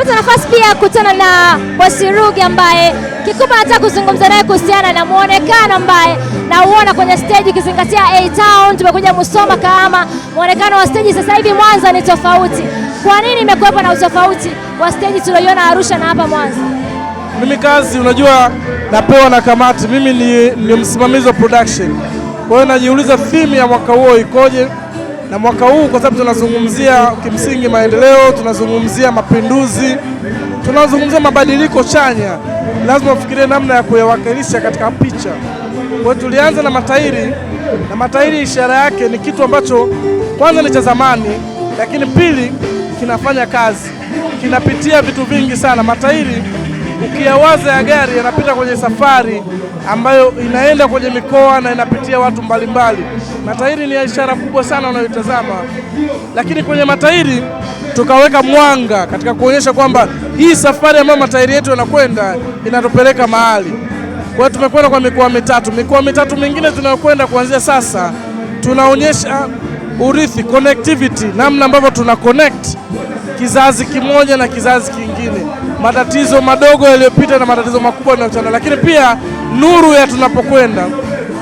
Nimepata nafasi pia ya kukutana na Boss Ruge ambaye kikubwa nataka kuzungumza naye kuhusiana na muonekano ambaye nauona kwenye stage, ukizingatia A Town, tumekuja Musoma, Kahama, muonekano wa stage sasa hivi Mwanza ni tofauti. Kwa nini imekuwepo na utofauti wa stage tulioiona Arusha na hapa Mwanza? Mimi kazi, unajua, napewa na kamati. Mimi ni msimamizi wa production, kwa hiyo najiuliza theme ya mwaka huo ikoje, na mwaka huu kwa sababu tunazungumzia kimsingi maendeleo, tunazungumzia mapinduzi, tunazungumzia mabadiliko chanya, lazima ufikirie namna ya kuyawakilisha katika picha. Kwa hiyo tulianza na matairi, na matairi ishara yake ni kitu ambacho kwanza ni cha zamani, lakini pili kinafanya kazi, kinapitia vitu vingi sana. Matairi ukiyawaza ya gari yanapita kwenye safari ambayo inaenda kwenye mikoa na inapitia watu mbalimbali. Matairi ni ishara kubwa sana unayoitazama, lakini kwenye matairi tukaweka mwanga katika kuonyesha kwamba hii safari ambayo matairi yetu yanakwenda inatupeleka mahali. Kwa hiyo tumekwenda kwa mikoa mitatu, mikoa mitatu mingine tunayokwenda kuanzia sasa, tunaonyesha urithi, connectivity, namna ambavyo tuna connect kizazi kimoja na kizazi kingine, matatizo madogo yaliyopita na matatizo makubwa yanayokutana, lakini pia nuru ya tunapokwenda,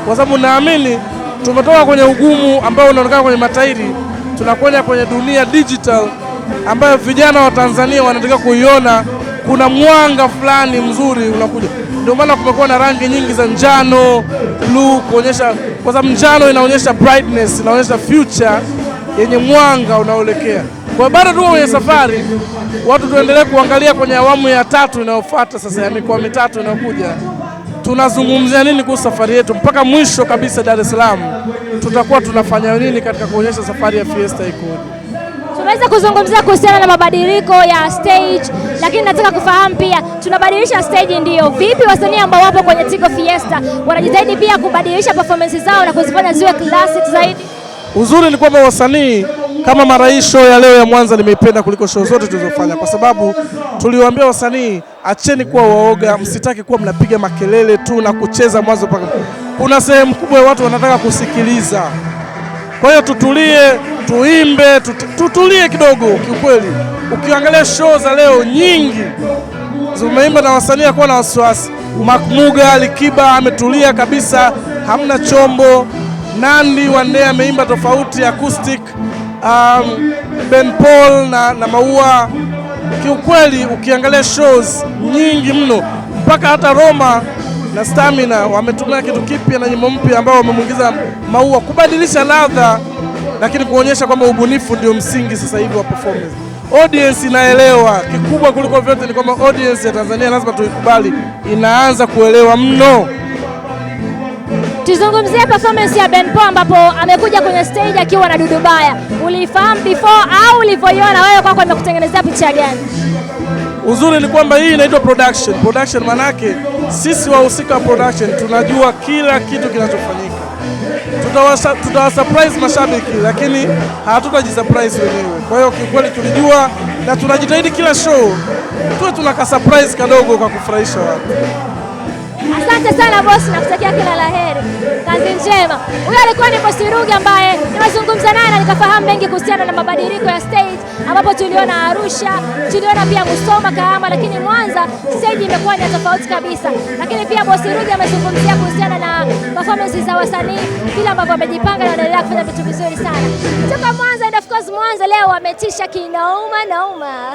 kwa sababu naamini tumetoka kwenye ugumu ambao unaonekana kwenye matairi, tunakwenda kwenye dunia digital ambayo vijana wa Tanzania wanataka kuiona. Kuna mwanga fulani mzuri unakuja. Ndio maana kumekuwa na rangi nyingi za njano, blue, kuonyesha, kwa sababu njano inaonyesha brightness, inaonyesha future yenye mwanga unaoelekea. Kwa hiyo bado tuko kwenye safari, watu tuendelee kuangalia kwenye awamu ya tatu inayofuata sasa, ya mikoa mitatu inayokuja, tunazungumzia nini kuhusu safari yetu mpaka mwisho kabisa Dar es Salaam, tutakuwa tunafanya nini katika kuonyesha safari ya Fiesta ikoje. Tumeweza kuzungumzia kuhusiana na mabadiliko ya stage, lakini nataka kufahamu pia tunabadilisha stage, ndio vipi wasanii ambao wapo kwenye Tigo Fiesta wanajitahidi pia kubadilisha performance zao na kuzifanya ziwe classic zaidi? Uzuri ni kwamba wasanii kama mara hii show ya leo ya Mwanza nimeipenda kuliko show zote tulizofanya, kwa sababu tuliwaambia wasanii, acheni kuwa waoga, msitaki kuwa mnapiga makelele tu na kucheza mwanzo mpaka. Kuna sehemu kubwa ya watu wanataka kusikiliza. Kwa hiyo tutulie, tuimbe, tutulie kidogo. Kiukweli, ukiangalia show za leo nyingi zimeimba na wasanii hakuwa na wasiwasi. Makmuga Alikiba ametulia kabisa, hamna chombo. Nandi Wandea ameimba tofauti acoustic. Ben Paul na Maua. Kiukweli ukiangalia shows nyingi mno, mpaka hata Roma na Stamina wametumia kitu kipya na nyimbo mpya ambao wamemwingiza Maua kubadilisha ladha, lakini kuonyesha kwamba ubunifu ndio msingi sasa hivi wa performance. Audience inaelewa. Kikubwa kuliko vyote ni kwamba audience ya Tanzania lazima tuikubali, inaanza kuelewa mno. Tuzungumzie performance ya Ben Paul ambapo amekuja kwenye stage akiwa na Dudubaya. Uliifahamu before au ulivyoiona wewe kwako imekutengenezea picha gani? Uzuri ni kwamba hii inaitwa production. Production manake sisi wahusika wa production tunajua kila kitu kinachofanyika. Tutawa surprise mashabiki, lakini hatutajisurprise wenyewe. Kwa hiyo kiukweli tulijua na tunajitahidi kila show tuwe tuna ka surprise kadogo kwa kufurahisha watu. Asante sana bosi, nakutakia kila la heri, kazi njema. Huyo alikuwa ni Bosi Ruge ambaye nimezungumza naye na nikafahamu mengi kuhusiana na mabadiliko ya stage, ambapo tuliona Arusha, tuliona pia Musoma, Kahama, lakini Mwanza stage imekuwa ni tofauti kabisa. Lakini pia Bosi Ruge amezungumzia kuhusiana na performance za wasanii, vile ambavyo wamejipanga na wanaendelea kufanya vitu vizuri sana. Kutoka Mwanza, and of course Mwanza leo wametisha kinauma nauma.